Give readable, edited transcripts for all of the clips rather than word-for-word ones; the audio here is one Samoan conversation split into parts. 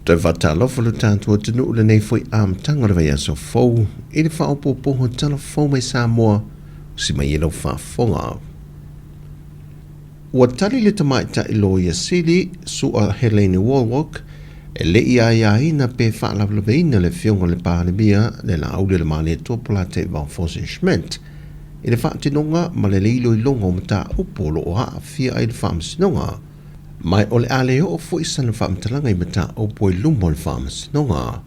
Toe faatalofa lo tatou atunuu i lenei foi amataga o le vaiaso fou i le faaopoopoga o tala fou mai Samoa usi mai e lau faafofoga. Ua tali le tamaitai loia sili Su'a Helene Wallwork e le i aiaina pe faalavelaveina le afioga i le Palemia le Laauli o le Malietoa Polataivao Fosi Schmidt i le faatinoga ma le iloiloga o mataupu o lo o aafia ai le faamasinoga. Ma o le a le oo foi sana faamatalaga i mataupu i luma o le faamasinoga.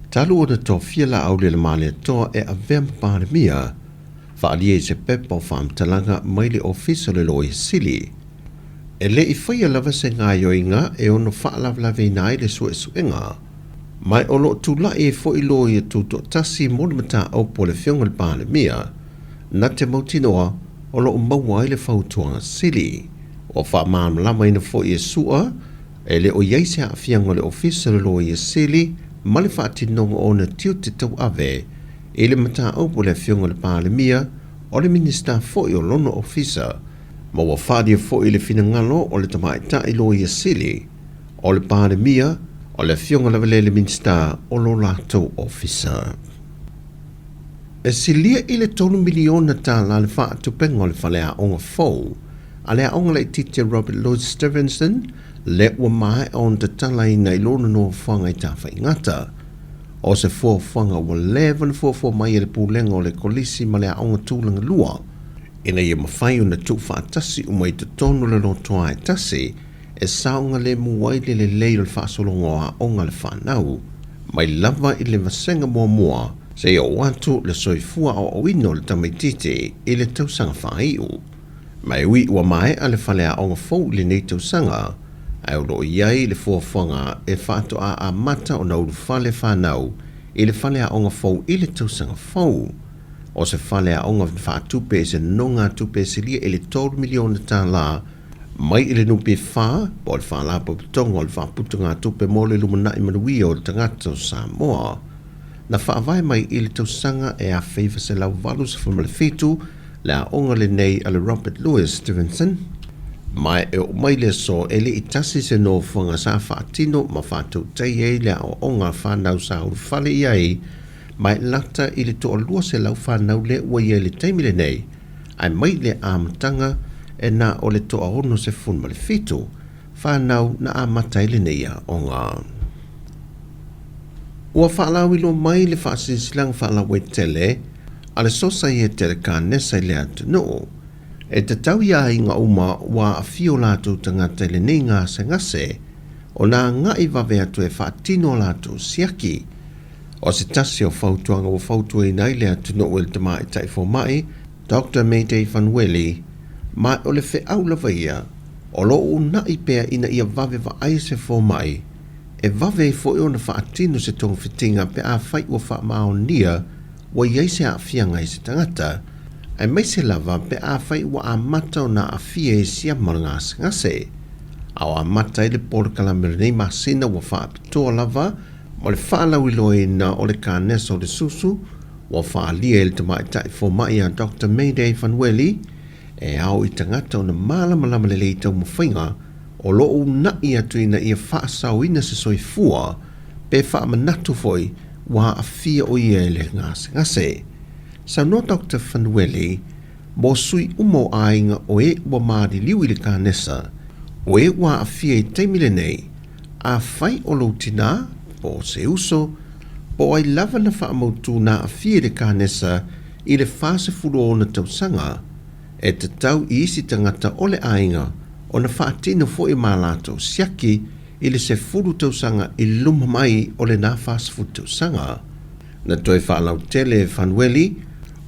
Talu ona tofia Laauli o le Malietoa e avea ma Palemia, faaalia i se pepa o faamatalaga mai le Ofisa o le Loia Sili. E le i faia lava se gaoioiga e ono faalavelaveina ai le suesuega, ma o lo o tulai ai foi loia tutoatasi mo le mataupu a le Afioga i le Palemia, na te mautinoa o lo o maua ai le fautuaga sili. Ua faamalamalamaina foi e Su'a, e le o i ai se aafiaga o le Ofisa o le Loia Sili ma le faatinoga o ona tiute tauave i le mataupu a le Afioga i le Palemia, o le Minisita foi o lona Ofisa, ma ua faaalia foi le finagalo o le Tamaitai Loia Sili, o le Palemia, o le Afioga lava lea i le Minisita o lo latou Ofisa. E silia i le $3 miliona le faatupeina o le faleaoga fou a le aoga laitiiti Robert Louis Stevenson lea ua maea ona tatalaina i lona nofoaga i Tafaigata. O se fuafuaga ua leva ona fuafua mai e le Pulega o le Kolisi ma le Aoga Tulaga Lua ina ia mafai ona tuufaatasi uma i totonu o le lotoa e tasi e saogalemu ai le lelei o le faasologa o aoga a le fanau mai lava i le vasega muamua seia oo atu le soifua aoaoina o le tamaitiiti i le tausaga faaiu. Ma e ui ua maea le faleaoga fou i lenei tausaga, ae o lo o i ai le fuafuaga e faatoa amata ona ulufale fanau i le faleaoga fou i le tausaga fou. O se faleaoga faatupe i se nonogatupe e silia i le $3 miliona mai i le NPF po o le Faalapotopotoga o le Faaputugatupe mo le Lumanai Manuia o Tagata o Samoa. Na faavae mai i le tausaga e 1987 le aoga lenei a le Robert Louis Stevenson, ma e oo mai le aso e le i tasi se nofoaga sa faatino ma faatautai ai le aoaoga fanau sa ulufale i ai, ma e lata i le 200 fanau lea ua i ai i le taimi lenei, ae mai le amataga e na o le 67 fanau na amata ai lenei aoga. Ua faalauiloa mai le faasilasilaga faalauaitele a le Sosaiete a le Kanesa i le atunuu, e tatau i aiga uma ua aafia o latou tagata i lenei gasegase ona agai vave atu e faatino a latou siaki. O se tasi o fautuaga ua fautuaina ai le atunuu e le tamaitai fomai Dr. Mayday Fanueli, ma o le feau lava ia o lo o uunai pea ina ia vave vaai se fomai e vave ai foi ona faatino se togafitiga pe afai ua faamaonia ua i ai se aafiaga i se tagata, aemaise lava pe afai ua amata ona aafia i siama o le gasegase. A o amata ai le polokalame o lenei masina ua faapitoa lava mo le faalauiloaina o le kanesa o le susu, ua faaalia e le tamaitai fomai a Dr. Mayday Fanueli e ao i tagata ona malamalama lelei i taumafaiga o lo o uunai atu ina ia faasaoina se soifua pe faamanatu foi ua aafia o ia i le gasegase. Saunoa Dr. Fanueli mo sui uma o aiga o e ua maliliu i le kanesa, o e ua aafia i taimi lenei, afai o lou tinā po o se uso, po o ai lava na faamautu na aafia i le kanesa i le 46 tausaga, e tatau i isi tagata o le aiga ona faatino foi ma latou siaki i le 10 tausaga i luma mai o lena 40 tausaga. Na toe faalautele e Fanueli,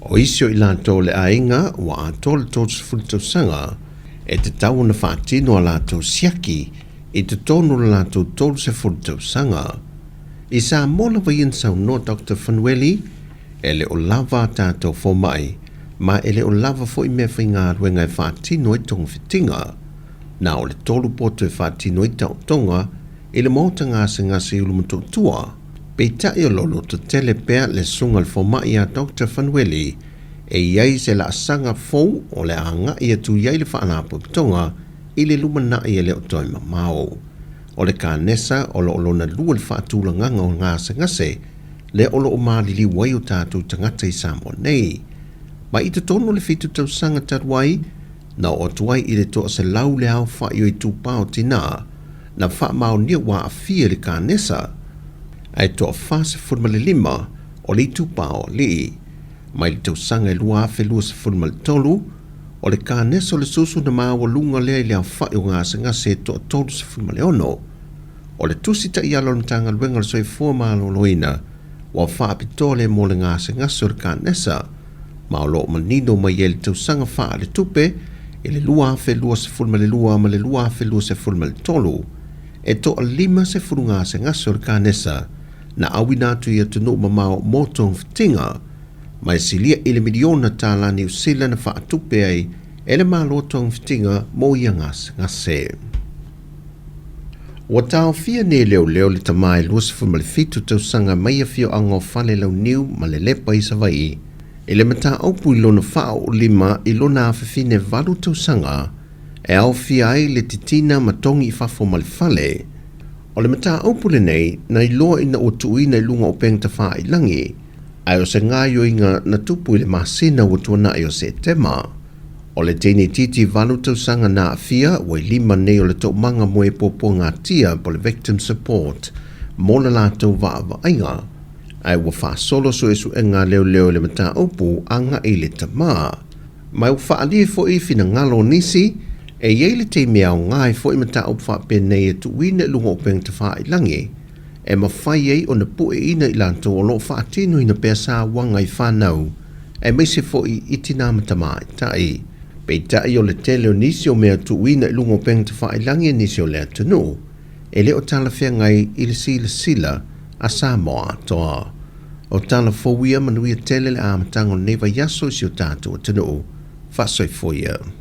o isi o i latou o le aiga ua atoa le 30 tausaga, e tatau ona faatino a latou siaki i totonu o le latou 30 tausaga. I Samoa lava ia na saunoa Dr. Fanueli, e le o lava a tatou fomai, ma e le o lava foi meafaigaluega e faatino ai togafitiga. Na o le tolu poto e faatino ai taotoga i le maota gasegase i Ulumotootua. Peitai o lo o lototele pea le susuga i le fomai a Dr. Fanueli e i ai se laasaga fou o le a agai atu i ai le Faalapotopotoga i le lumanai e le o toe mamao. O le kanesa o lo o lona lua le faatulagaga o gasegase lea o lo o maliliu ai o tatou tagata i Samoa nei. Ma i totonu o le 7 tausaga talu ai, na oo atu ai i le 100 le aofai o itupa o tinā na faamaonia ua aafia i le kanesa, ae 45 o le itupa o alii. Mai le tausaga e 2023, o le kanesa o le susu na maualuga lea i le aofai o gasegase e 36. O le tusi taiala o le Matagaluega o le Soifua Maloloina ua faapitoa lea mo le gasegase o le kanesa, ma o lo o manino mai ai le tausaga faaletupe i le 2022 ma le 2023, e 50 gasegase o le kanesa na auina atu i atunuu mamao mo togafitiga, ma e silia i le miliona tālā Niu Sila na faatupe ai e le Malo togafitiga mo ia gasegase. Ua taofia nei e leoleo le tama e 27 tausaga mai afioaga o Falelauniu ma Lelepa i Savaii i le mataupu i lona faaoolima i lona afafine 8 tausaga e aofia ai le titina ma togi i fafo ma le fale. O le mataupu lenei na iloa ina ua tuuina i luga o upega tafailagi, ae o se gaoioiga na tupu i le masina ua tuanai o Setema. O le teine itiiti 8 tausaga na aafia ua i lima nei o le toomaga mo e puapuagatia po o le Victim Support mo le latou vaavaaiga, ae ua faasolo suesuega a leoleo i le mataupu agai i le tama. Ma ua faaalia foi finagalo o nisi, e i ai le taimi e aoga ai foi mataupu faapenei e tuuina i luga o upega tafailagi, e mafai ai ona pueina i latou o lo o faatinoina pea sauaga i fanau, aemaise foi i tinā ma tamaitai. Peitai o le tele o nisi o mea tuuina i luga o upega tafailagi a nisi o le atunuu, e le o talafeagai i le silasila a Samoa atoa. O tala fou ia manuia tele le amataga o lenei vaiaso i si o tatou atunuu. Faasoifua ia.